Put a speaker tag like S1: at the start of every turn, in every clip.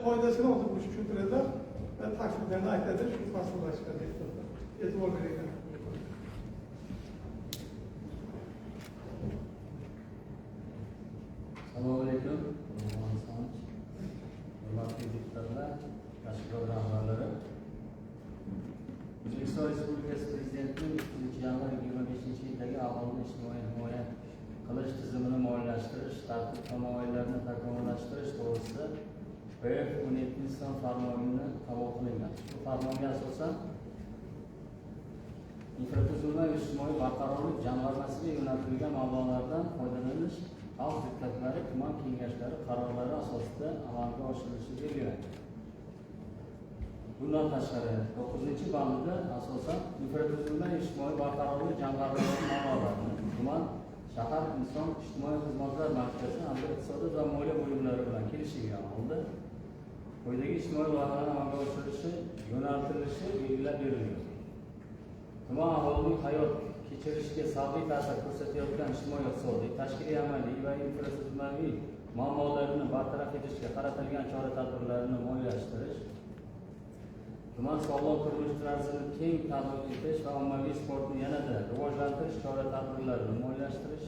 S1: Qoidasini hozir bu tushuntiradilar va tafsilotlarni aytadi, shu faslda deputatlar. E'tibor beringlar.
S2: Assalomu alaykum, hurmatli deputatlar, tashkilot rahbarlari. O'zbekiston Respublikasi Prezidentining 3 yanvar 2025-yildagi aholini ijtimoiy himoya qilish tizimini moliyalashtirish tartib tamoyillarini takomillashtirish to'g'risida PF 17 son farmonini qabul qilingan. Ushbu farmonga asosan infratuzilma va ijtimoiy barqarorlik jamg'armasiga yo'naltirilgan mablag'lardan foydalanish xalq deputatlari tuman kengashlari qarorlari asosida amalga oshirilishi belgilangan. Bundan tashqari, 9-bandida asosan infratuzilma ijtimoiy barqarorlik jamg'armasi mablag'larini tuman, shahar inson ijtimoiy xizmatlar markazi hamda iqtisodiyot va moliya bo'limlari bilan kelishilgan holda quyidagi ijtimoiy loyihalarni amalga oshirilishi yo'naltirilishi belgilab berilgan. Tuman aholining hayot kechirishiga salbiy ta'sir ko'rsatayotgan ijtimoiy iqtisodiy, tashkiliy amaliy va infratuzilmaviy muammolarini bartaraf etishga qaratilgan chora tadbirlarni moliyalashtirish, tuman sog'lom turmush tarzini keng targ'ib etish va ommaviy sportni yanada rivojlantirish chora tadbirlarini moliyalashtirish,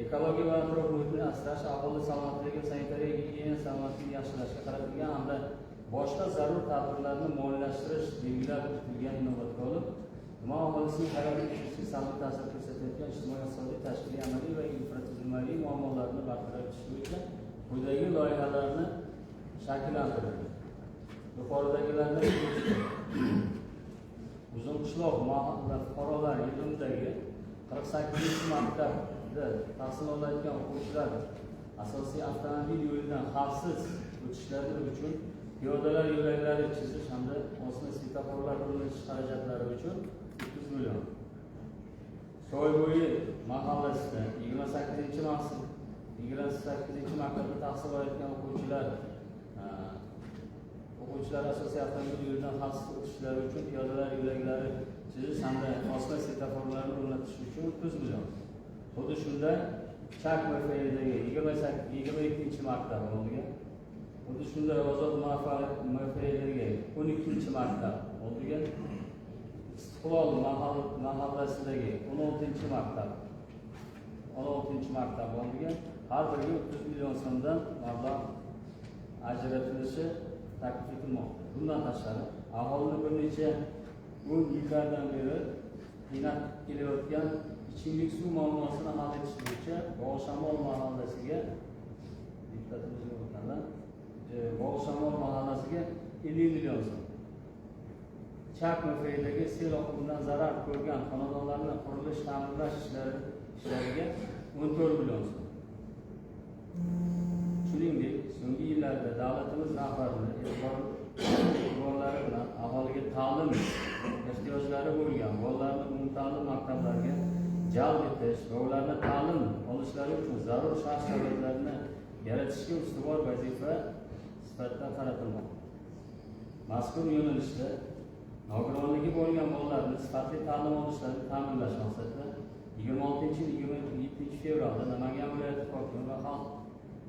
S2: ekologiya va atrof muhitni asrash, aholi salomatligi va sanitariya gigiyena salomatligini yaxshilashga qaratilgan hamda boshqa zarur tadbirlarni moliyalashtirish belgilab o'tilgan. Inobatga olib, tuman aholisining hayot kechirishiga salbiy ta'sir ko'rsatayotgan ijtimoiy iqtisodiy, tashkiliy amaliy va infratuzilmaviy muammolarni bartaraf etish bo'yicha quyidagi loyihalarni shakllantirildi. Yuqoridagilardan Uzunqishloq mahalla fuqarolar yig'inidagi 48-maktabda tahsil olayotgan o'quvchilar asosiy avtomobil yo'lidan xavfsiz o'tishlari uchun piyodalar yo'laklari chizish hamda osma svetoforlar o'rnatish xarajatlari uchun 300 million. Soybo'yi mahallasida 28-maktabda tahsil olayotgan o'quvchilar asosiy avtomobil yo'lidan xavfsiz o'tishlari uchun piyodalar yo'laklari chizish hamda osma svetoforlarni o'rnatish uchun 30 million. Xuddi shunday Chak MFDagi 22-maktab oldiga, xuddi shunday Ozod MFDagi 12-maktab oldiga, Istiqlol mahallasidagi 16-maktab oldiga har biriga 30 million so'mdan mablag' ajratilishi taklif etilmoqda. Bundan tashqari, aholini bir necha o'n yillardan beri qiynab kelayotgan ichimlik suv muammosini hal etish bo'yicha Bog'shamol mahallasiga, deputatimiz yo'q ekanlar, Bog'shamol mahallasiga 50 million so'm. Chak MFDagi sel oqimidan zarar ko'rgan xonadonlarni qurilish ta'mirlash ishlariga 14 million so'm. Shuningdek, so'nggi yillarda davlatimiz rahbarini e'tiborlari bilan aholiga ta'lim ehtiyojlari bo'lgan bolalarni umumta'lim maktablarga jalb etish va ularni ta'lim olishlari uchun zarur shart sharoitlarni yaratishga ustuvor vazifa sifatida qaratilmoqda. Mazkur yo'nalishda nogironligi bo'lgan bolalarni sifatli ta'lim olishlarini ta'minlash maqsadida 26 yil 27 fevralda Namangan viloyati hokimi va xalq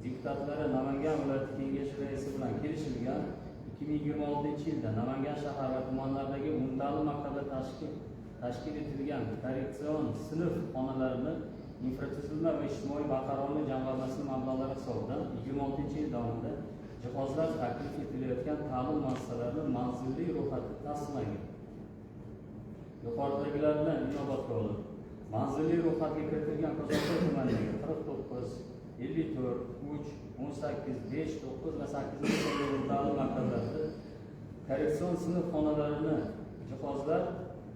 S2: deputatlari Namangan viloyati kengashi raisi bilan kelishilgan 2026-yilda Namangan shahar va tumanlardagi umumta'lim maktablar tashkil etilgan korreksion sinf xonalarini infratuzilma va ijtimoiy barqarorlik jamg'armasi mablag'lari hisobidan 26-yil davomida jihozlash taklif etilayotgan ta'lim muassasalarining manzilli ro'yxati tasdiqlangan. Yuqoridagilarni inobatga olib, manzilli ro'yxatga kiritilgan Ko'zansoy tumanidagi 49, 54, 3, 18, 5, 9 va 8 sonli umumta'lim maktablarida korreksion sinf xonalarini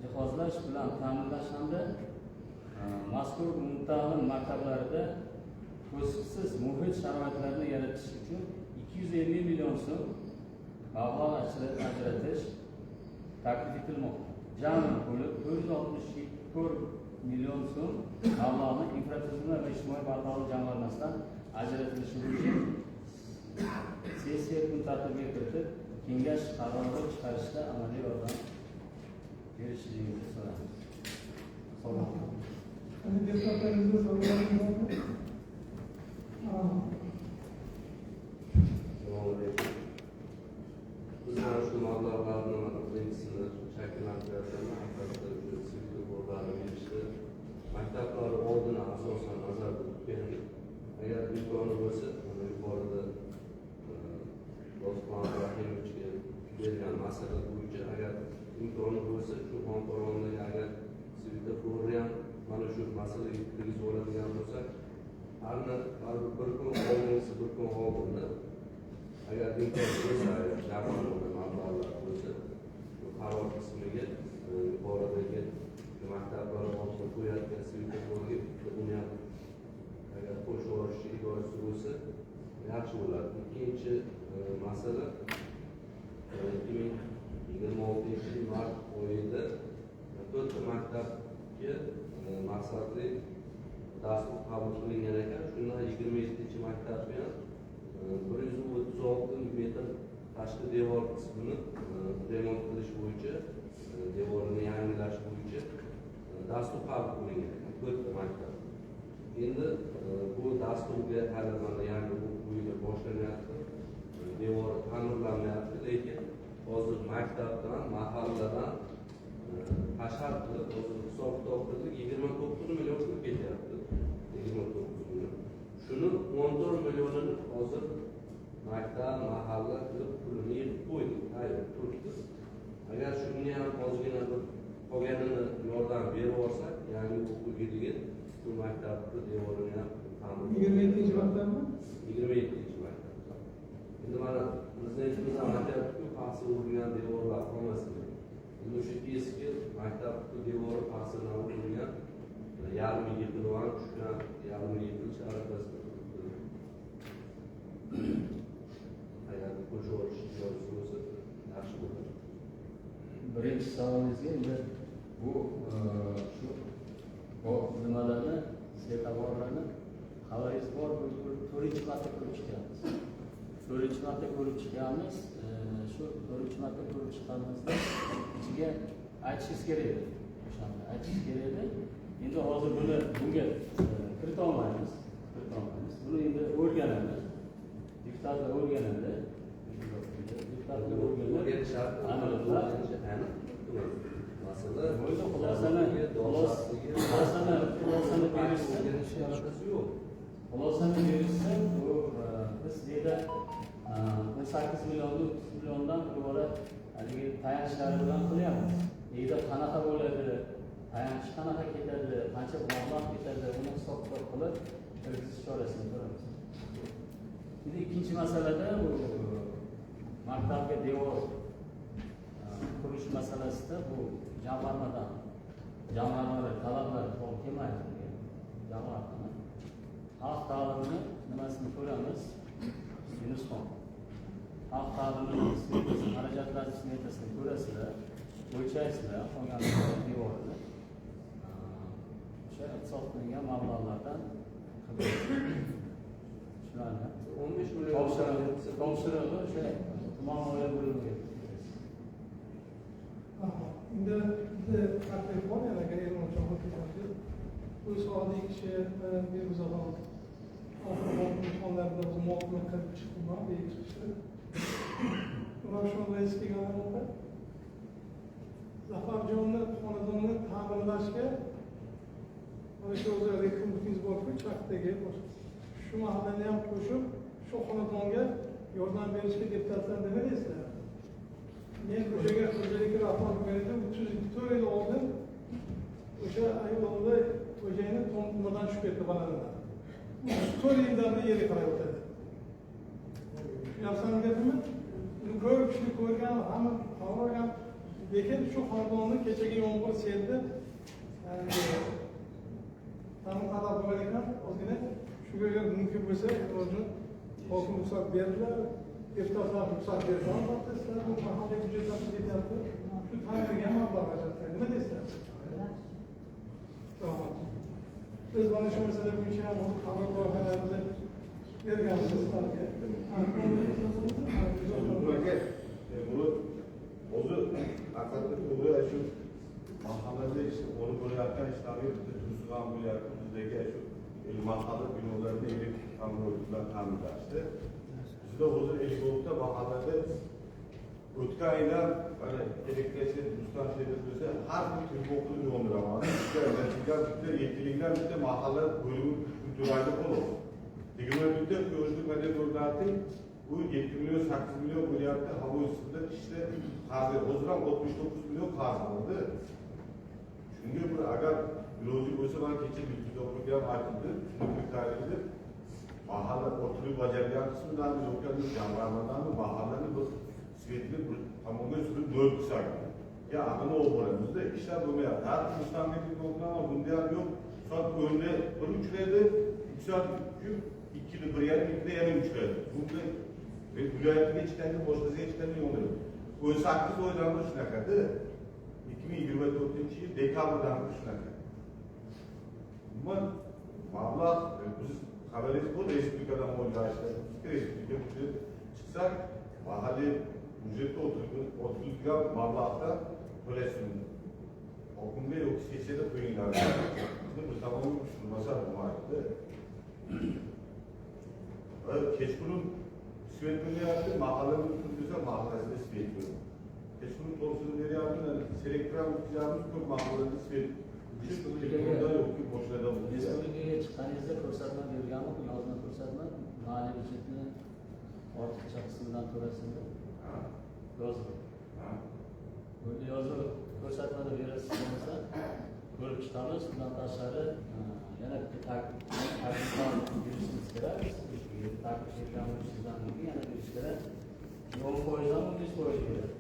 S2: jihozlash bilan ta'minlash hamda mazkur umumta'lim maktablarida to'siqsiz muhit sharoitlarini yaratish uchun 250 million so'm mablag' ajratish taklif etilmoqda. Jami bo'lib 464 million so'm mablag'ni infratuzilma va ijtimoiy barqarorlik jamg'armasidan ajratilishi bo'yicha sessiya kun tartibiga kiritib, kengash qarori chiqarishda amaliy yordam berishingizni so'raymiz. Sog'
S1: Endi deputatlarimizga so'rovlaringiz bormi?
S3: Assalomu alaykum. mablag'larni mana birinchisini shakllantirayotganda albatta svetoforlarni berishda maktablar oldini asosan nazarda tutgandik. Agar imkoni bo'lsa, mana yuqorida Dosxon Rahimovichga bergan masala bo'yicha agar imkoni bo'lsa, shu Xonqo'rg'ondagi agar svetoforni ham mana shu masalaga kirgizib oladigan bo'lsak, har bir kun oldingisi bir kun oldinda agar imkon bo'lsa, agar jamg'armada mablag'lar bo'lsa, shu qaror qismiga yuqoridagi maktablar oldida qo'yayotgan svetoforga bitta uni ham agar qo'shib yuborish iloji bo'lsa yaxshi bo'ladi. Ikkinchi masala 2026 yil mart oyida 4ta maktabga maqsadli dastur qabul qilingan ekan. Shundan 27 maktabga ham 136 metr tashqi devor qismini remont qilish bo'yicha, devorini yangilash bo'yicha dastur qabul qilingan ekan 4ta maktab. Endi bu dasturga hali mana yangi o'quv yili boshlanyapti, devor ta'mirlanmayapti, lekin hozir maktabdan, mahalladan hashar qilib, hozir hisob kitob qildik, 29 million pul ketyapti. 29 million. Shuni 14 millionini hozir maktab, mahalla qilib pulini yig'ib qo'ydik, tayyor turibdi. Agar shunga ham ozgina bir qolganini yordam berib yuborsak, yangi o'quv yiliga shu maktabni devorini ham ta'mirlab
S1: 27 maktabmi?
S3: 27 maktab. Endi mana prezidentimiz ham aytyapti-ku, paxsa urilgan devorlar qolmasin deb. Endi o'sha eski maktabni devori paxsadan urilgan, yarmi yiqilib ham tushgan, yarmi yiqilish arafasida turibdi. Agar qo'shib yuborish iloji bo'lsa, yaxshi bo'ladi.
S2: Birinchi savolingizga endi bu shu nimalarni, svetoforlarni xabaringiz bor, bu 4-chi marta ko'rib chiqyapmiz. 4-chi marta ko'rib chiqyapmiz. Shu 4-chi marta ko'rib chiqqanimizda ichiga aytishingiz kerak edi. O'shanda aytishingiz kerak edi. Endi hozir buni bunga kirita olmaymiz. Buni endi o'rganamiz. Deputatlar o'rganadi. Deputatlar o'rganadi.
S3: Masala
S2: xulosani berishsa, xulosani berishsa, bu biz bu yerda 18 millionni 30 milliondan iborat haligi tayanchlari bilan qilyapmiz. Bu yerda qanaqa bo'ladi, tayanch qanaqa ketadi, qancha mablag' ketadi, uni hisob kitob qilib kirgizish chorasini ko'ramiz. Endi ikkinchi masalada bu maktabga devor qurish masalasida bu jamg'armadan jamg'armalar talablar to'g'ri kelmaydi. Jamg'armani xalq ta'limini nimasini ko'ramiz? Yunusxon. Xalq ta'limini smetasini, xarajatlar smetasini ko'rasizlar, o'lchaysizlar, qolgan devorini. O'sha iqtisod qilingan mablag'lardan shularni
S3: 15 million
S2: topshirig'i o'sha tuman moliya bo'limiga.
S1: Endi bizda taklif bor, yana agar Elmurjon hokim bu sohadagi kishi Berg'uzalon oxirgi biz muhokama qilib chiqdim, bu chiqishdi. Ravshan rais kelganlarida Zafarjonni xonadonni ta'mirlashga mana shu o'zi rekonstruksiya borku, chaqdagi shu mahallani ham qo'shib shu xonadonga yordam berishga deputatlar nima deysizlar? Men ko'chaga xo'jalik rahbar bo'lgan edim, 34 yil oldin o'sha ayolda xo'jayini nimadan tushib ketdi bolalardan. 34 yildan beri yerga qarab o'tadi. Tushunyapsizmi gapimni? Uni ko'p kishi ko'rgan, hamma xabar olgan. Lekin shu xonadonni kechagi yomg'ir seldi ta'min talab bo'lgan ekan, ozgina shunga agar mumkin bo'lsa, hokim ruxsat berdilar. Deputatlar ruxsat berdi, albatta sizlar bu mahalliy byudjetdan ketyapti. Shu ta'mirga ham mablag' ajratsak, nima deysizlar? Rahmat. Biz mana shu masala bo'yicha ham qaror loyihalarimizni berganmiz sizlarga.
S4: Murod, o'zi haqiqatda to'g'ri shu mahallada olib borayotgan ishlarga bitta to'siq ham bo'lyapti. Bizdagi shu mahalla binolarida elektrik ta'minot bilan ta'minlashdi. Bizda hozir 56 ta mahallada O'tgan yil ham mana elektrchi Rustam bo'lsa, har bir telefon qilib yondiraman. Bitta bitta yettilikdan bitta mahalla bo'limi to'laydi xolos. 21 ta quyoshli panel o'rnatdik. Bu 7 million, 8 million bo'lyapti. Havo ustida ishda qarzi hozir ham 69 million qarz bo'ldi. Shunga bir agar iloji bo'lsa, man kecha Milkizoqga ham aytdim, shuni mahalla o'tirib bajargan qismidan yoki jamg'armadan mahallani bir svetni bir tomonga surib nol qilsak. Ya ag'ini o'g'rimizda ishlar bo'lmayapti. Har Rustamga telefon qilaman, bunda ham yo'q. Soat 10da bir uchraydi, 3 soat 2da 1:30, 2da yana uchraydi. Bunda viloyatga chiqadi, boshqasiga chiqadi, yo'q. 18 oydan beri shunaqada. 2024-yil dekabrdan beri shunaqa. Umuman mablag' biz xabaringiz bor, respublikadan moliyalashtirish, respublika byudjeti chiqsak, mahalliy byudjetga o'tirilgan mablag'dan to'lashsin. Hokimga yoki sessiyada qo'yinglar. Bizni bir tomonga tushirmasa bo'lmaydi. Kechqurun svet beryapti, mahallani desa mahallasida svet yo'q. Kechqurun to'sini beryapti, selektor o'tkazamiz, ko'p mahallalarda svet.
S2: Respublikaga chiqqaningizda ko'rsatma berganmi, yozma ko'rsatma, mahalliy byudjetni ortiqcha qismidan to'lasin deb yozib. Buni yozib ko'rsatmada berasiz bo'lmasa, ko'rib chiqamiz. Bundan tashqari yana bitta takliflar berishimiz kerak. Taklif bergan sizdan mumkin, yana berish kerak. 10%dan 15% kerak.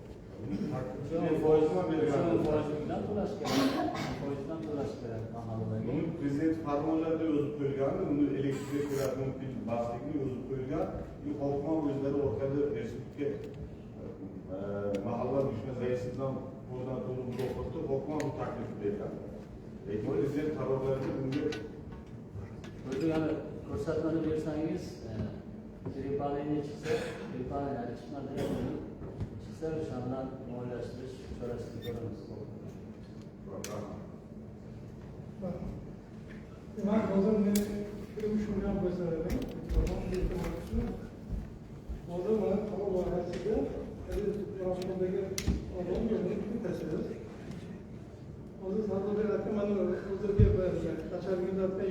S2: 10%dan to'lash kerak. 10%dan to'lash kerak mahallalarga.
S4: Buni prezident farmonlarida yozib qo'yilgan, uni elektrga ko'ra mumkin emasligini yozib qo'yilgan. Hokim o'zlari orqali respublika mahalla uyushmasi raisi bilan to'g'ridan to'g'ri muloqotda hokim bu taklif bergan. Lekin prezident qarorlarida bunga
S2: o'zi yana ko'rsatmani bersangiz, tripalini chiqsa, tripalini chiqmadi, chiqsa o'sha bilan moliyalashtirish chorasini ko'ramiz.
S1: Demak, hozir men fikrim shundan bo'lsa edi. Hozir mana qaror loyihasida Rostondagi odam bittasiz. Hozir Sardobek aka mana hozirgi Qachar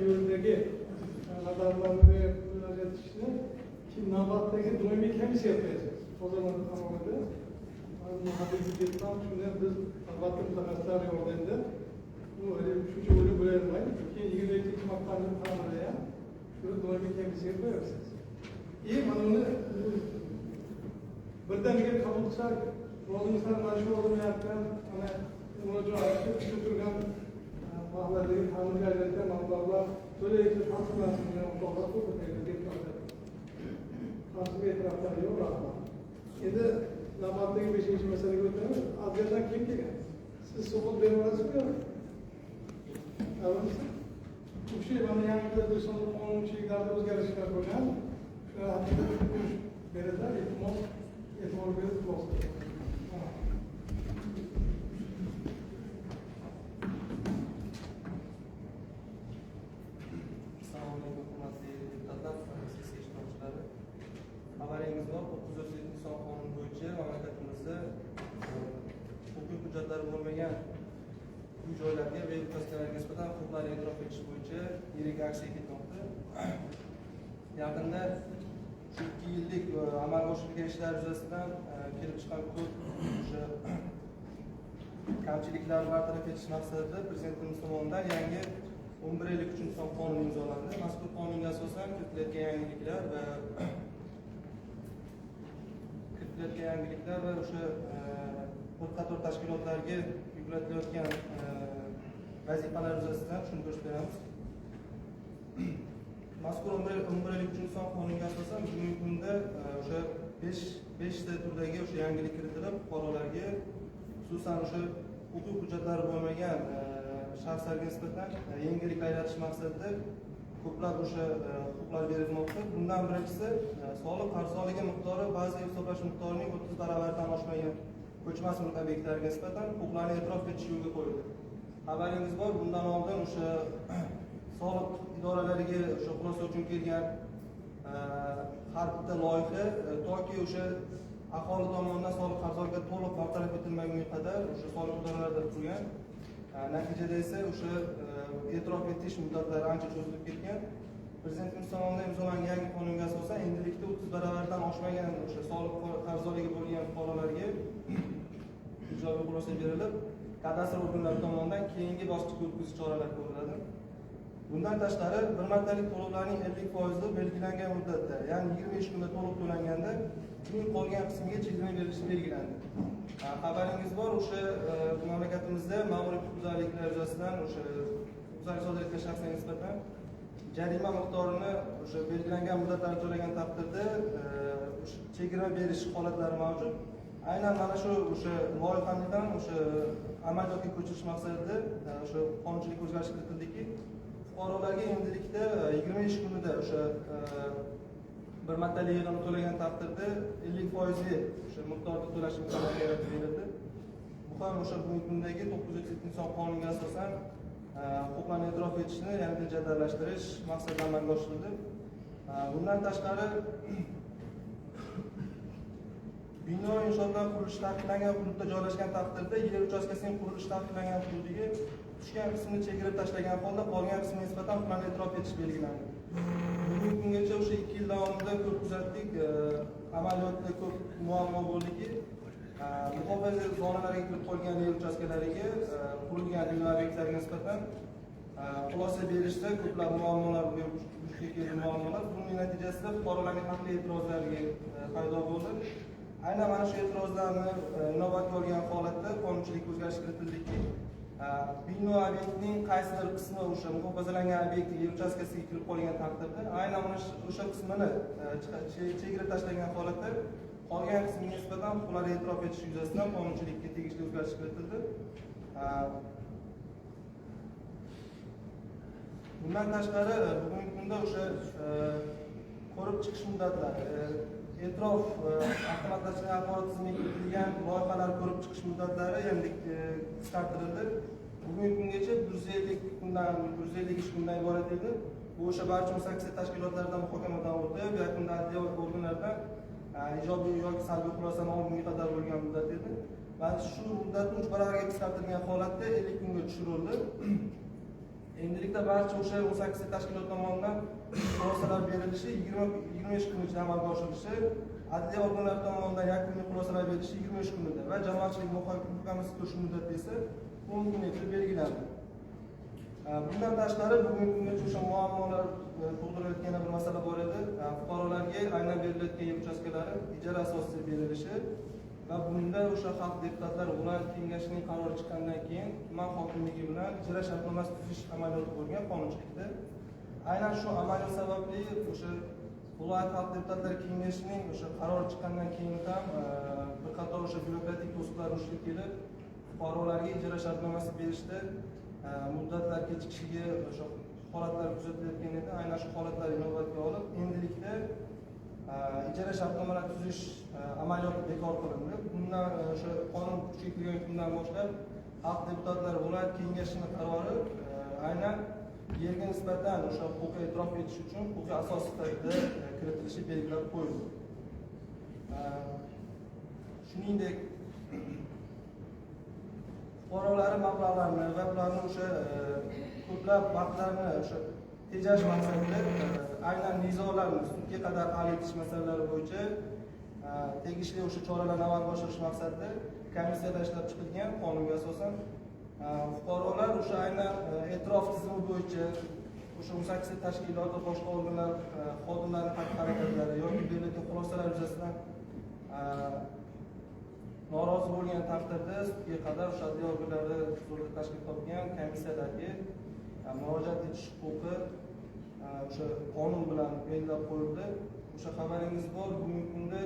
S1: yo'lidagi radarlarni ajratishni keyin navbatdagi doimiy komissiya qo'yasiz. Hozir mana qarorda mahalliy byudjetdan shuni biz albatta mutaxassislar yordamida bu shuncha o'ylab bo'laolmaydi. Keyin 27-martani ta'mirda ham shuni doimiy komissiya qo'yasiz. Mana uni birdaniga qabul qilsak, rozimizlar mana shu odamlardan mana murojaatga tushib turgan mahalladagi ta'mirga ajratilgan mablag'lar to'la tasdiqlansin degan o'rtoqlar ko'p deputatlar. Qarshiga e'tiroflar yo'q, rahmat. Endi navbatdagi 5-masalaga o'tamiz. Adliyadan kim kelgan? Siz savol beraverasizmi yo'qmi? O'sha mana yangi O'zbekiston qonunchiliklarida o'zgarishlar bo'lgan. Shular haqida tushunish beradilar, iltimos e'tibor berib quloq soling.
S5: Assalomu alaykum hurmatli deputatlar, sessiya ishtirokchilari. Xabaringiz bor, 937 son qonun bo'yicha mamlakatimizda huquqiy hujjatlari bo'lmagan uy joylarga va uchastkalarga nisbatan huquqlarni e'tirof etish bo'yicha yirik aksiya ketmoqda. Yaqinda shu 2 yillik amalga oshirilgan ishlar yuzasidan kelib chiqqan ko'p o'sha kamchiliklarni bartaraf etish maqsadida Prezidentimiz tomonidan yangi 1153 son qonun imzolandi. Mazkur qonunga asosan kiritilayotgan yangiliklar va o'sha bir qator tashkilotlarga yuklatilayotgan vazifalar yuzasidan tushuntirish beramiz. Mazkur 1153 son qonunga asosan bugungi kunda o'sha 5 ta turdagi o'sha yangilik kiritilib, fuqarolarga xususan o'sha huquqiy hujjatlari bo'lmagan shaxslarga nisbatan yengillik yaratish maqsadida ko'plab o'sha huquqlar berilmoqda. Bundan birinchisi soliq qarzdorligi miqdori ba'zi hisoblash miqdorining 30 baravaridan oshmagan ko'chmas mulk obyektlariga nisbatan huquqlarni e'tirof etish yo'lga qo'yildi. Xabaringiz bor, bundan oldin o'sha soliq idoralariga o'sha xulosa uchun kelgan har bitta loyiha toki o'sha aholi tomonidan soliq qarzdorligi to'liq bartaraf etilmagunga qadar o'sha soliq idoralarida turgan. Natijada esa o'sha e'tirof etish muddatlari ancha cho'zilib ketgan. Prezidentimiz tomonidan imzolangan yangi qonunga asosan endilikda 30 baravardan oshmagan o'sha soliq qarzdorligi bo'lgan fuqarolarga ijobiy xulosa berilib, kadastr organlari tomonidan keyingi bosqichga o'tkazish choralari ko'riladi. Bundan tashqari, bir martalik to'lovlarning 50% belgilangan muddatda, ya'ni 20 ish kunda to'liq to'langanda, uning qolgan qismiga chegirma berilishi belgilandi. Xabaringiz bor, o'sha mamlakatimizda ma'muriy huquqbuzarliklar yuzasidan o'sha huquqbuzarlik sodir etgan shaxsga nisbatan jarima miqdorini o'sha belgilangan muddatlarda to'lagan taqdirda o'sha chegirma berish holatlari mavjud. Aynan mana shu o'sha loyihani ham o'sha amaliyotga ko'chirish maqsadida o'sha qonunchilik o'zgarish kiritildiki, fuqarolarga endilikda 20 ish kunida o'sha bir martalik yig'imni to'lagan taqdirda 50% o'sha miqdorda to'lash imkoniyati yaratib berildi. Bu ham o'sha bugungi kundagi 937 qonunga asosan huquqlarni e'tirof etishni yanada jadallashtirish maqsadida amalga oshirildi. Bundan tashqari, bino inshootlar qurilishi taqiqlangan hududda joylashgan taqdirda yer uchastkasining qurilishi taqiqlangan hududiga tushgan qismini chegirib tashlagan holda qolgan qismiga nisbatan huquqlarni e'tirof etish belgilandi. Bugungi kungacha o'sha 2 yil davomida ko'p kuzatdik, amaliyotda ko'p muammo bo'ldiki, muhofaza zonalariga kirib qolgan yer uchastkalariga qurilgan bino obyektlariga nisbatan xulosa berishda ko'plab muammolar keldi, muammolar. Buning natijasida fuqarolarning haqli e'tirozlariga paydo bo'ldi. Aynan mana shu e'tirozlarni inobatga olgan holatda qonunchilikka o'zgarish kiritildiki, bino obyektning qaysidir qismi o'sha muhofazalangan obyekt yer uchastkasiga kirib qolgan taqdirda aynan o'sha qismini chegirib tashlagan holatda qolgan qismiga nisbatan huquqlarni e'tirof etish yuzasidan qonunchilikka tegishli o'zgarish kiritildi. Bundan tashqari, bugungi kunda o'sha ko'rib chiqish muddatlari, e'tirof avtomatlashtirilgan axborot tizimiga kiritilgan loyihalar ko'rib chiqish muddatlari endi qisqartirildi. Bugungi kungacha 150 kundan 150 ish kundan iborat edi. Bu o'sha barcha 18 tashkilotlardan muhokamadan o'tib, yakunda adliya organlaridan ijobiy yoki salbiy xulosani olgunga qadar bo'lgan muddat edi. Va shu muddatni 3 baravarga qisqartirilgan holatda 50 kunga tushirildi. Endilikda barcha o'sha 18 tashkilot tomonidan xulosalar berilishi 25 kun ichida amalga oshirilishi, adliya organlari tomonidan yakuniy xulosalar berilishi 23 kunida va jamoatchilik muhokamasi ko'rish muddati esa 10 kun etib belgilandi. Bundan tashqari, bugungi kungacha o'sha muammolar tug'dirayotgan bir masala bor edi. Fuqarolarga aynan berilayotgan yer uchastkalari ijara asosida berilishi va bunda o'sha xalq deputatlari viloyat kengashining qarori chiqqandan keyin tuman hokimligi bilan ijara shartnomasi tuzish amaliyoti bo'lgan qonunchilikda. Aynan shu amaliyot sababli o'sha viloyat xalq deputatlari kengashining o'sha qarori chiqqandan keyin ham bir qator o'sha byurokratik to'siqlar vujudga kelib, fuqarolarga ijara shartnomasi berishda muddatlar kechikishiga o'sha holatlar kuzatilayotgan edi. Aynan shu holatlar inobatga olib, endilikda ijara shartnomalar tuzish amaliyoti bekor qilindi. Bundan o'sha qonun kuchga kirgan kundan boshlab xalq deputatlari viloyat kengashining qarori aynan yerga nisbatan o'sha huquqiy e'tirof etish uchun huquqiy asos sifatida kiritilishi belgilab qo'yildi. Shuningdek, fuqarolari mablag'larini va ularni o'sha ko'plab vaqtlarini o'sha tejash maqsadida aynan nizolarni sudga qadar hal etish masalalari bo'yicha tegishli o'sha choralarni amalga oshirish maqsadida komissiyada ishlab chiqilgan qonunga asosan fuqarolar o'sha aynan e'tirof tizimi bo'yicha o'sha 18 tashkilot va boshqa organlar xodimlarining xatti-harakatlari yoki berilgan xulosalar yuzasidan norozi bo'lgan taqdirda sudga qadar o'sha adliya organlari huzurida tashkil topgan komissiyalarga murojaat etish huquqi o'sha qonun bilan belgilab qo'yildi. O'sha xabaringiz bor, bugungi kunda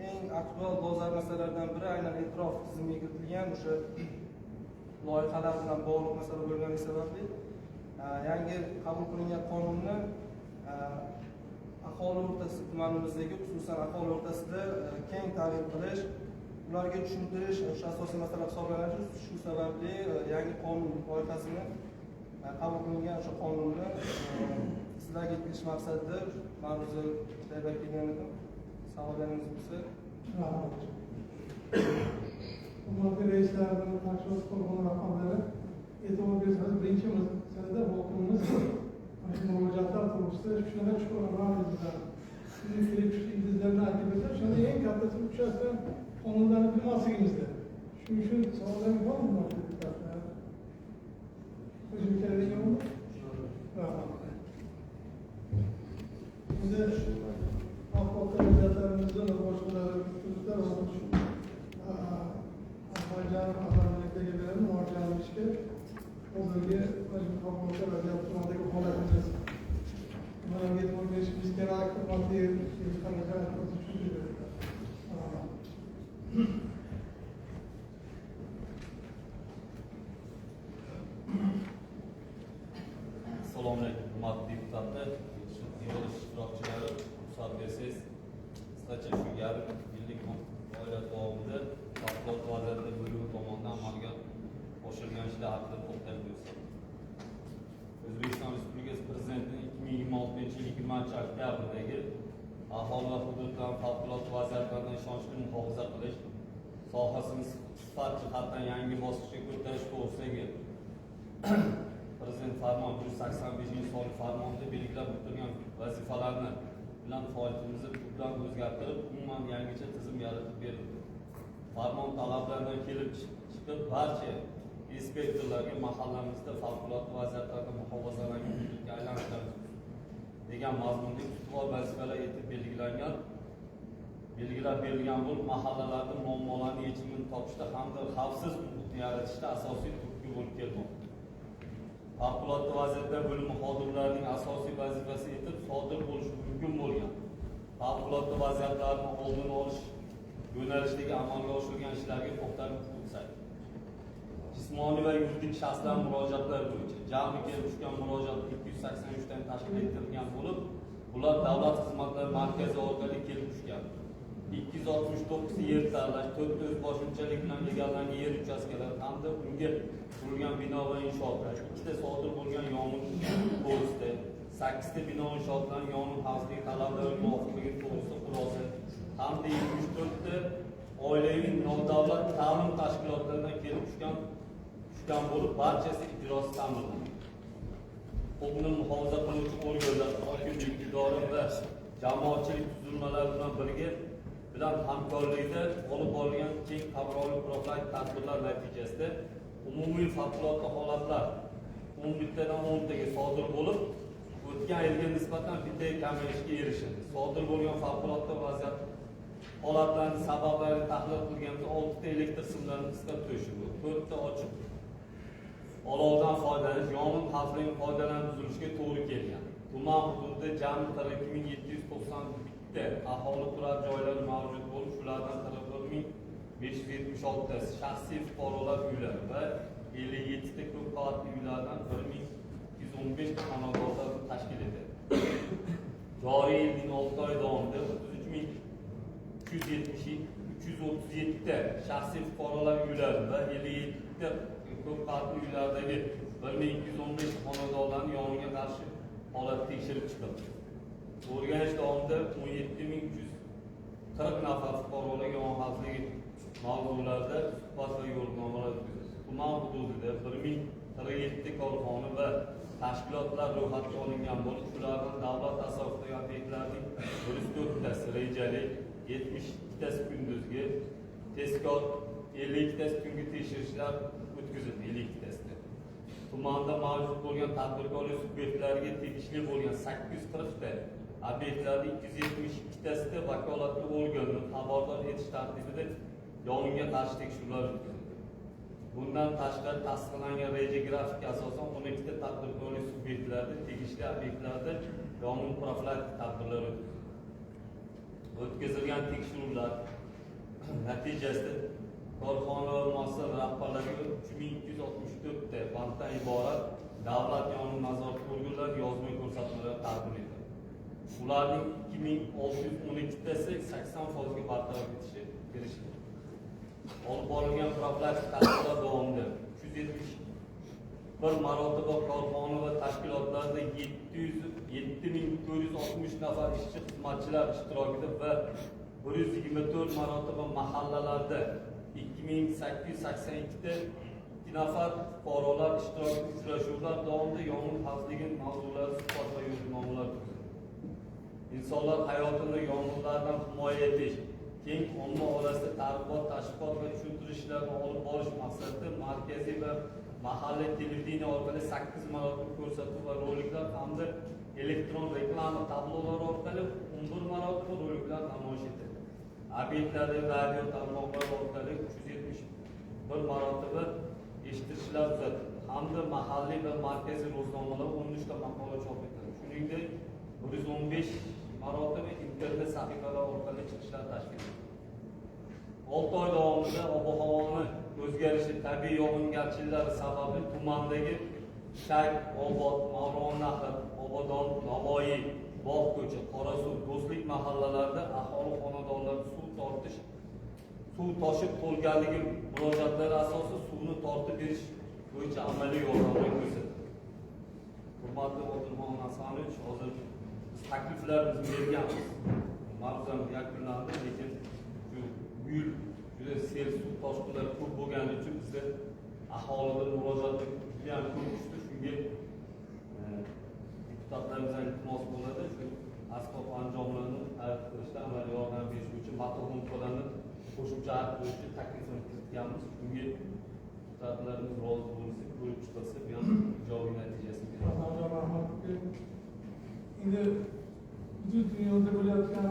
S5: eng aktual dolzarb masalalardan biri aynan e'tirof tizimiga kiritilgan o'sha loyihalar bilan bog'liq masala bo'lgani sababli yangi qabul qilingan qonunni aholi o'rtasida, tumanimizdagi xususan aholi o'rtasida keng targ'ib qilish, ularga tushuntirish o'sha asosiy masala hisoblanadi. Shu sababli yangi qonun loyihasini qabul qilingan o'sha qonunni sizlarga yetkazish maqsadida ma'ruza tayyorlab kelgan edim. Savollaringiz bo'lsa.
S1: Rahmat. Hurmatli reislar, tashkilot korxona rahbarlari, e'tibor bersangiz, birinchi masalada hokimimiz mana shu murojaatlar to'g'risida shunaqa chuqur analizlar, sizni kelib chiqish ildizlarini aytib bersa, shunda eng kattasi uchastka qonunlarni bilmasligimizda. Shuning uchun savollarim bormi, hurmatli deputatlar? Qo'shimcha yo'qmi? Rahmat. Endi favqulodda vaziyatlarimizni boshqalari hududlar Ahmadjonov Ahmadbekga beraman, Muarjanovichga hozirgi mana shu favqulodda vaziyat tumandagi holatimiz nimalarga e'tibor berishimiz kerak, hurmatli qanaqa.
S6: Assalomu alaykum, hurmatli deputatlar, yig'ilish ishtirokchilari, ruxsat bersangiz, qisqacha shu yarim yillik faoliyat davomida favqulodda vaziyatlar bo'limi tomonidan amalga oshirilgan ishlar haqida to'xtalib o'tsam. O'zbekiston Respublikasi Prezidentining 2026-yil 20-oktyabrdagi aholi va hududlarni favqulodda vaziyatlardan ishonchli muhofaza qilish sohasini sifat jihatdan yangi bosqichga ko'tarish to'g'risidagi Prezident farmon 185-sonli farmonida belgilab o'tilgan vazifalarni bilan faoliyatimizni tubdan o'zgartirib, umuman yangicha tizim yaratib berildi. Farmon talablaridan kelib chiqib, barcha inspektorlarga mahallamizda favqulodda vaziyatlardan muhofazalangan hududga aylantiramiz degan mazmunda ustuvor vazifalar etib belgilab berilgan bo'lib, mahallalarda muammolarni yechimini topishda hamda xavfsiz muhitni yaratishda asosiy turtki bo'lib kelmoqda. Favqulodda vaziyatlar bo'limi xodimlarining asosiy vazifasi etib sodir bo'lishi mumkin bo'lgan favqulodda vaziyatlarni oldini olish yo'nalishidagi amalga oshirilgan ishlarga to'xtalib o'tsak, jismoniy va yuridik shaxslar murojaatlari bo'yicha jami kelib tushgan murojaat 283 dan tashkil etilgan bo'lib, bular davlat xizmatlari markazi orqali kelib tushgan. 269 yer tanlash, 4 o'zboshimchalik bilan egallangan yer uchastkalari hamda unga qurilgan bino va inshootlar, 2ta sodir bo'lgan yong'in to'g'risida, 8 ta bino inshootlarning yong'in xavfsizligi talablariga muvofiqligi to'g'risida xulosa hamda 74 ta oilaviy nodavlat ta'lim tashkilotlaridan kelib tushgan bo'lib, barchasi ijrosi ta'minlangan. Huquqni muhofaza qiluvchi organlar, hokimlik, idora va jamoatchilik tuzilmalari bilan birga bilan hamkorlikda olib borilgan keng qamrovli profilaktik tadbirlar natijasida umumiy favqulodda holatlar 11tadan 10taga sodir bo'lib, o'tgan yilga nisbatan bittaga kamayishga erishildi. Sodir bo'lgan favqulodda vaziyat holatlarning sabablarini tahlil qilganimizda 6 ta elektr simlarini qisqa to'shuvi, 4 ta ochiq olovdan foydalanish, yong'in xavfligining foydalanish buzilishiga to'g'ri kelgan. Tuman hududida jami 42 791 ta aholi turar joylari mavjud bo'lib, shulardan 41 576tasi shaxsiy fuqarolar uylari va 57 ta ko'p qavatli uylardan 1215 ta xonadonlar tashkil etadi. Joriy yilning 6 oy davomida 33 337 ta shaxsiy fuqarolar uylari va 57 ta ko'p qavatli uylardagi 1215 xonadonlarni yong'inga qarshi holat tekshirib chiqildi. O'rganish davomida 17 340 nafar fuqarolarga yong'in xavfsizligi mavzularida suhbat va yo'riqnomalar o'tkazildi. Tuman hududida 1047 korxona va tashkilotlar ro'yxatga olingan bo'lib, shulardan davlat tasarrufidagi obyektlarning 104tasi rejali, 72tasi kunduzgi, tezkor, 52tasi tungi tekshirishlar o'tkazildi, 52tasida. Tumanda mavjud bo'lgan tadbirkorlik subyektlariga tegishli bo'lgan 840 ta obyektlarning 272tasida vakolatli organni xabardor etish tartibida yong'inga qarshi tekshiruvlar o'tkazildi. Bundan tashqari, tasdiqlangan reja grafikka asosan 12 ta tadbirkorlik subyektlarida tegishli obyektlarda yong'in profilaktik tadbirlar o'tkazildi. O'tkazilgan tekshiruvlar natijasida korxona va muassasa rahbarlariga 3264 ta banddan iborat davlat yong'in nazorati organlari yozma ko'rsatmalar taqdim etildi. Ularning 2612tasi 80%ga bartaraf etishga erishildi. Olib borilgan profilaktik tadbirlar davomida 371 marotaba korxona va tashkilotlarda 7460 nafar ishchi xizmatchilar ishtirokida va 124 marotaba mahallalarda 2882 nafar fuqarolar ishtirokida uchrashuvlar davomida yong'in xavfsizligi mavzulari suhbat va yo'riqnomalar tuzildi. Insonlar hayotini yong'inlardan himoya etish, keng omma orasida targ'ibot, tashviqot va tushuntirish ishlarini olib borish maqsadida markaziy va mahalliy televideniye orqali 8 marotaba ko'rsatuv va roliklar hamda elektron reklama tablolari orqali 11 marotaba roliklar namoyish etildi. Obyektlarda radio tarmoqlari orqali 371 marotaba eshittirishlar kuzatildi hamda mahalliy va markaziy ro'znomalar 13 ta maqola chop etildi. Shuningdek, 115 marotaba internet sahifalari orqali chiqishlar tashkil etildi. 6 oy davomida ob-havoni o'zgarishi, tabiiy yog'ingarchiliklar sababli tumandagi Shak, Obod, Mavronahr, Obodon, Navoiy, Bog' ko'cha, Qorasuv, Do'stlik mahallalarida aholi xonadonlarida suv toshib to'lganligi murojaatlari asosida suvni tortib berish bo'yicha amaliy yordamlar ko'rsatildi. Hurmatli Odilxon Hasanovich, hozir biz takliflarimizni berganmiz. Ma'ruzam yakunlandi, lekin shu bu yil juda sel suv toshqinlari ko'p bo'lgani uchun bizda aholidan murojaatlar juda ham ko'p tushdi. Shunga deputatlarimizdan iltimos bo'ladi, shu asbob anjomlarni xarid qilishda amaliy yordam berish uchun motopompalarni qo'shimcha xarid bo'yicha taklifini kiritganmiz. Shunga deputatlarimiz rozi bo'lsa, ko'rib chiqilsa, bu ham ijobiy natijasini beradi.
S1: Rahmat. Endi butun dunyoda bo'layotgan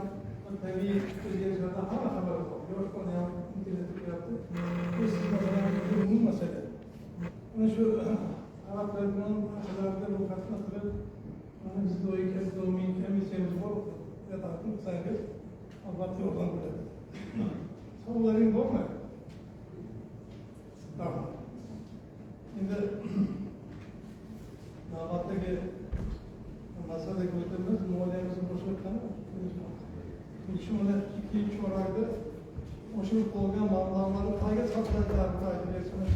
S1: tabiiy o'zgarishlardan hamma xabar bor. Yosh bola ham internetda ko'ryapti. Bu siz masalan juda muhim masala. Mana shu arablar bilan masalalarda ro'yxatni qilib, mana biz doimiy komissiyamiz bor. Taqdim qilsangiz, albatta yordam bo'ladi. Savollaring bormi? Rahmat. Endi navbatdagi masalaga o'tamiz. Moliyamizni boshlayotgani shu mana ikkinchi chorakda oshirib qolgan mablag'larni qayerga sarflanganini aytib bersangiz,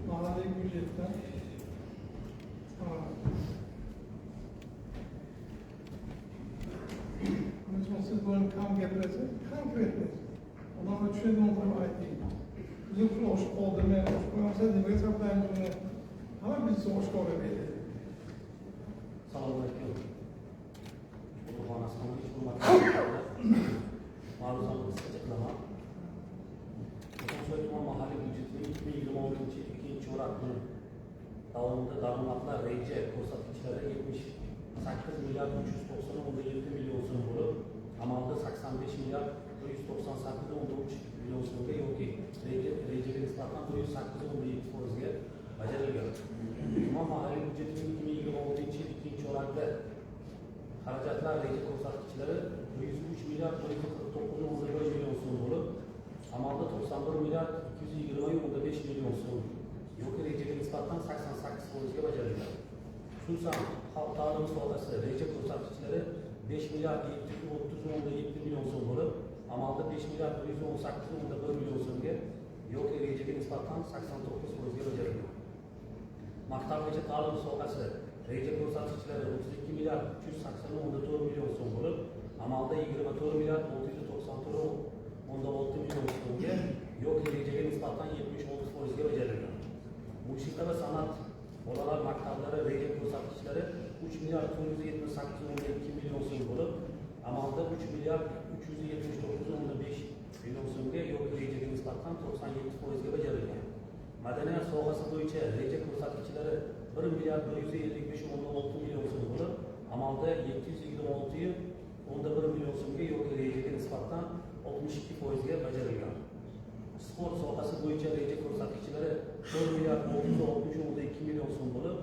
S1: mahalliy byudjetdan. Buning siz doim kam gapirasiz, konkretно. Odamlar tushunadigan qilib ayting. Bizning pul oshib qoldimi, oshib qolmasa nimaga sarflaymiz uni? Hamma bilsa oshkora beradi.
S2: Assalomu alaykum. Odilxon Hasanovich, hurmatli ma'ruzamni qisqacha qilaman. Ko'ksoy tuman mahalliy byudjetining 2026 yil ikkinchi chorak kuni davomida daromadlar reja ko'rsatkichlari 78 milliard 390,7 million so'm bo'lib, amalda 85 milliard 198,3 million so'mga yoki rejaga nisbatan 108,7% ga bajarilgan. Tuman mahalliy byudjetining 2026 yil ikkinchi chorakda xarajatlar reja ko'rsatkichlari 103 milliard 149,1 million so'm bo'lib, amalda 91 milliard 220,5 million so'm yoki rejaga nisbatan 88% ga bajarilgan. Xususan, xalq ta'limi sohasi reja ko'rsatkichlari 5 milliard 730,7 million so'm bo'lib, amalda 5 milliard 118,1 million so'mga yoki rejaga nisbatan 89% ga bajarilgan. Maktabgacha ta'lim sohasi reja ko'rsatkichlari 32 milliard 380,4 million so'm bo'lib, amalda 24 milliard 694,6 million so'mga yoki rejaga nisbatan 76% ga bajarilgan. Musiqa va san'at bolalar maktablari reja ko'rsatkichlari 3 milliard 478,2 million so'm bo'lib, amalda 3 milliard 379,5 million so'mga yoki rejaga nisbatan 97% ga bajarilgan. Madaniyat sohasi bo'yicha reja ko'rsatkichlari 1 milliard 155,6 million so'm bo'lib, amalda 726,1 million so'mga yoki rejaga nisbatan 62% ga bajarilgan. Sport sohasi bo'yicha reja ko'rsatkichlari 4 milliard 660,2 million so'm bo'lib,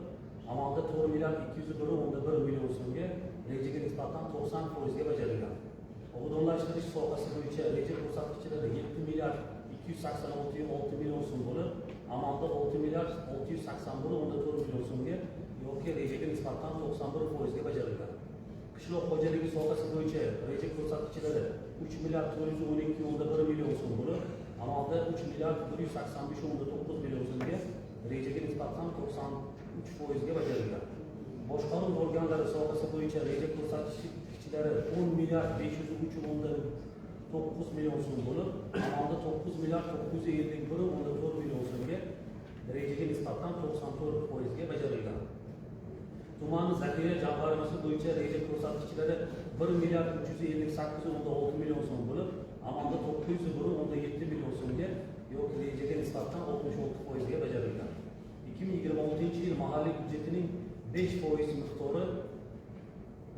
S2: amalda 4 milliard 201,1 million so'mga rejaga nisbatan 90% ga bajarilgan. Obodonlashtirish sohasi bo'yicha reja ko'rsatkichlari 7 milliard 286,6 million so'm bo'lib, amalda 6 milliard 681,4 million so'mga yoki rejaga nisbatan 91% ga bajarilgan. Qishloq xo'jaligi sohasi bo'yicha reja ko'rsatkichlari 3 milliard 412,1 million so'm bo'lib, amalda 3 milliard 185,9 million so'mga rejaga nisbatan 93% ga bajarilgan. Boshqaruv organlari sohasi bo'yicha reja ko'rsatkichlari 10 milliard 503,1 9 million so'm bo'lib, amalda 9 milliard 951,4 million so'mga rejaga nisbatan 94% ga bajarilgan. Tumanni zaxira jamg'armasi bo'yicha reja ko'rsatkichlari 1 milliard 358,6 million so'm bo'lib, amalda 901,7 million so'mga yoki rejaga nisbatan 66% ga bajarilgan. 2026-yil mahalliy byudjetining 5% miqdori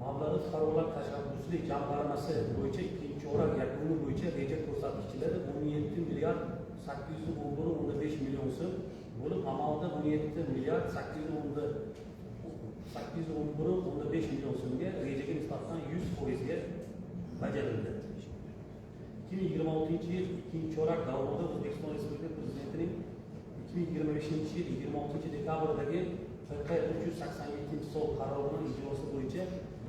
S2: mablag'i fuqarolar tashabbusli jamg'armasi bo'yicha ikkinchi chorak yakuni bo'yicha reja ko'rsatkichlari 17 milliard 811,5 million so'm bo'lib, amalda 17 milliard 811,5 million so'mga rejaga nisbatan 100% ga bajarildi. 2026-yil ikkinchi chorak davomida O'zbekiston Respublikasi Prezidentining 2025-yil 26 dekabrdagi FK 387 son qarorining ijrosi bo'yicha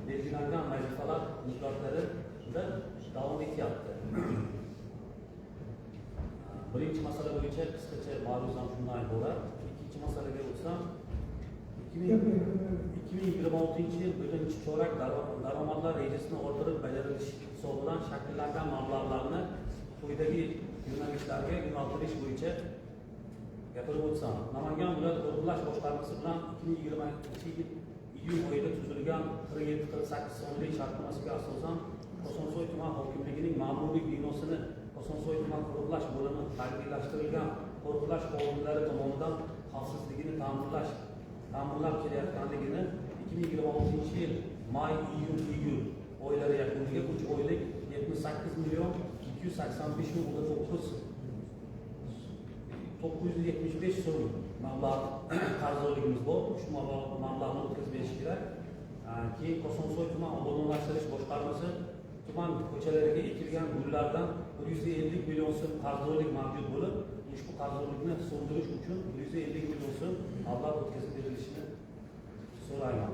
S2: belgilangan vazifalar muddatlarida davom etyapti. Birinchi masala bo'yicha qisqacha ma'ruzam shundan iborat. Ikkinchi masalaga o'tsam, 2026-yil birinchi chorak daromadlar rejasini orttirib bajarilishi hisobidan shakllangan mablag'larni quyidagi yo'nalishlarga yo'naltirish bo'yicha gapirib o'tsam, Namangan viloyat qo'riqlash boshqarmasi bilan 2020 yil iyun oyida tuzilgan 4748 sonli shartnomasiga asosan Kosonsoy tuman hokimligining ma'muriy binosini Kosonsoy tuman qo'riqlash bo'limi harbiylashtirilgan qo'riqlash xodimlari tomonidan xavfsizligini ta'minlab kelayotganligini 2026 yil may, iyun, iyul oylari yakuniga 3 oylik 78 million 285 ming 975 so'm mablag' qarzdorligimiz bor. Shu mablag'ni o'tkazib berish kerak. Keyin Kosonsoy tuman obodonlashtirish boshqarmasi tuman ko'chalariga ekilgan gullardan 150 million so'm qarzdorlik mavjud bo'lib, ushbu qarzdorlikni so'ndirish uchun 150 million so'm mablag' o'tkazib berilishini so'rayman.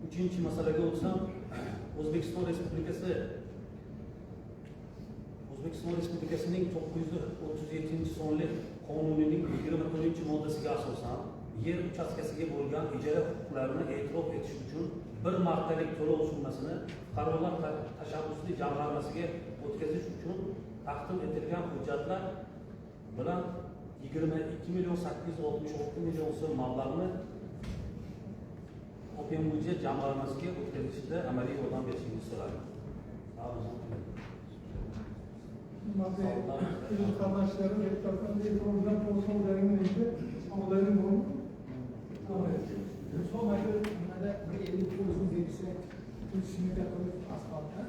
S2: Uchinchi masalaga o'tsam, O'zbekiston Respublikasining 937-sonli qonunining 24-moddasiga asosan yer uchastkasiga bo'lgan ijara huquqlarini e'tirof etish uchun bir martalik to'lov summasini fuqarolar tashabbusli jamg'armasiga o'tkazish uchun taqdim etilgan hujjatlar bilan 22 million 866 million so'm mablag'ni Open byudjet jamg'armasiga o'tkazilishida amaliy yordam berishingizni so'rayman. Sog'
S1: Madde Yunus kardeşlerim etrafında bir problem olsa onların işte onların bu. Tamam.
S7: Son ayda nimada 1,50 foizini bersa, pul smeta qilib asfaltdan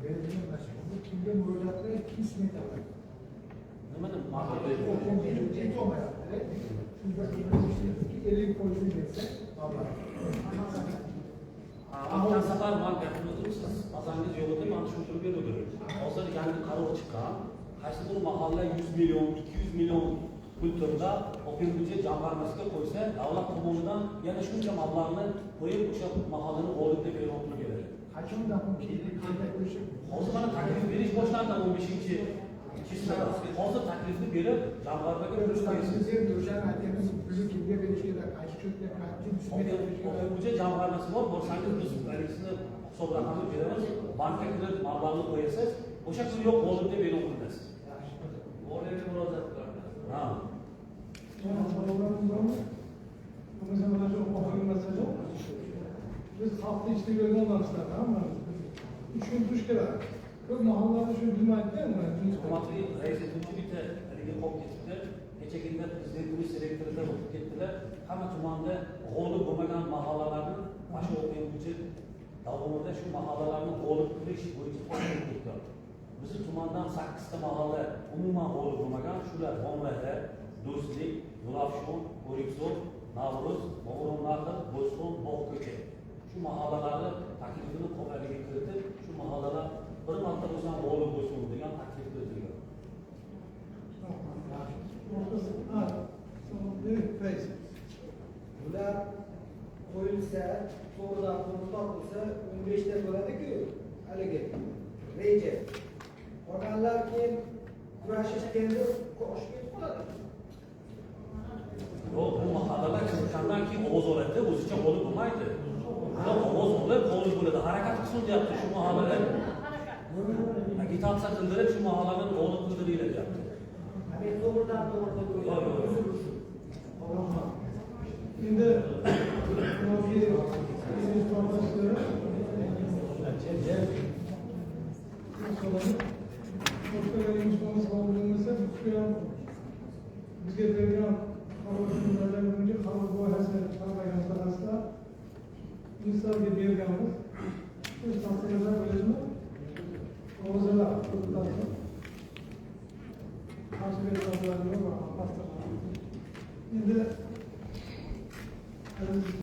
S7: berilgan mas'ul kimga murojaat qilib, kim smeta qiladi?
S2: Nimani?
S7: Open byudjet olmayapti. Shu 1,50 foizini bersa mablag'.
S2: O'tgan safar man gapirgandim, siz mazangiz yo'q edi, man tushuntirib berdim. Hozir yangi qaror chiqqan, qaysi bir mahalla 100 million, 200 million pul turda Open byudjet jamg'armasiga qo'ysa, davlat tomonidan yana shuncha mablag'ni qo'yib, o'sha mahallani g'olib deb e'lon qilib beradi.
S7: Qachondan qanday bo'lishi?
S2: Hozir mana taklif berish boshlandi 15 число da. Hozir taklifni berib, jamg'armaga pul qo'yasiz.
S7: Biz o'shani aytyapmiz, pulni kimga berish kerak, qaysi cho'tga, qancha smeta qilish
S2: Open
S7: kerak?
S2: Byudjet jamg'armasi bor, borsangiz biz haligisini hisob raqamini beramiz, bankka kirib mablag'ni qo'yasiz, o'sha pul yo'q g'olib deb e'lon qilinasiz.
S8: Moliyaga murojaat qiladi.
S2: Ha.
S1: Sonra sorularımız var mı? Bu mesela çok oxirgi masala. Biz xalqni ichida yurgan odamlar, hamma. 3 kun turish kerak. Ko'p mahallalarda shuni bilmaydi mana.
S2: Hurmatli rais, aytuvchi bitta haligi qolib ketibdi. Kechagina prezidentimiz selektorida o'tib ketdilar. Hamma tumanda g'olib bo'lmagan mahallalarni mana shu Open byudjet davomida shu mahallalarni g'olib qilish bo'yicha topshiriq ketgan. Bizni tumandan sakkizta mahalla umuman g'olib bo'lmagan. Shular: G'omlaha, Do'stlik, Nurafshon, O'rikzor, Navruz, Movarounnahr, Bo'ston, Bog'ko'cha. Shu mahallalarni taklifini haligi kiritib, shu mahallalar bir marta bo'lsa ham g'olib bo'lsin degan taklif kiritilgan.
S1: Ha, reis.
S9: Bular qo'yilsa, to'g'ridan to'g'ri topilsa, 15 ta bo'ladi-ku haligi reja. Qolganlar keyin kurashish tender oshib ketib qoladi.
S2: Yo'q, bu mahallalar kiritgandan keyin ovoz oladi, o'zicha g'olib bo'lmaydi. Ular ovoz olib g'olib bo'ladi. Harakat qilsin deyapti shu mahallalar.
S8: Agitatsiya qildirib, shu mahallani o'g'li qildiringlar deyapti.
S9: Men to'g'ridan to'g'ri deb
S8: Yo'q, yo'q.
S1: Endi yoki bizga bergan qaror bo'yicha qaror loyihasi chiqarmagan masalasida insonga berganmiz. O'z tavsiyalar bilasizmi? Ovozlar endi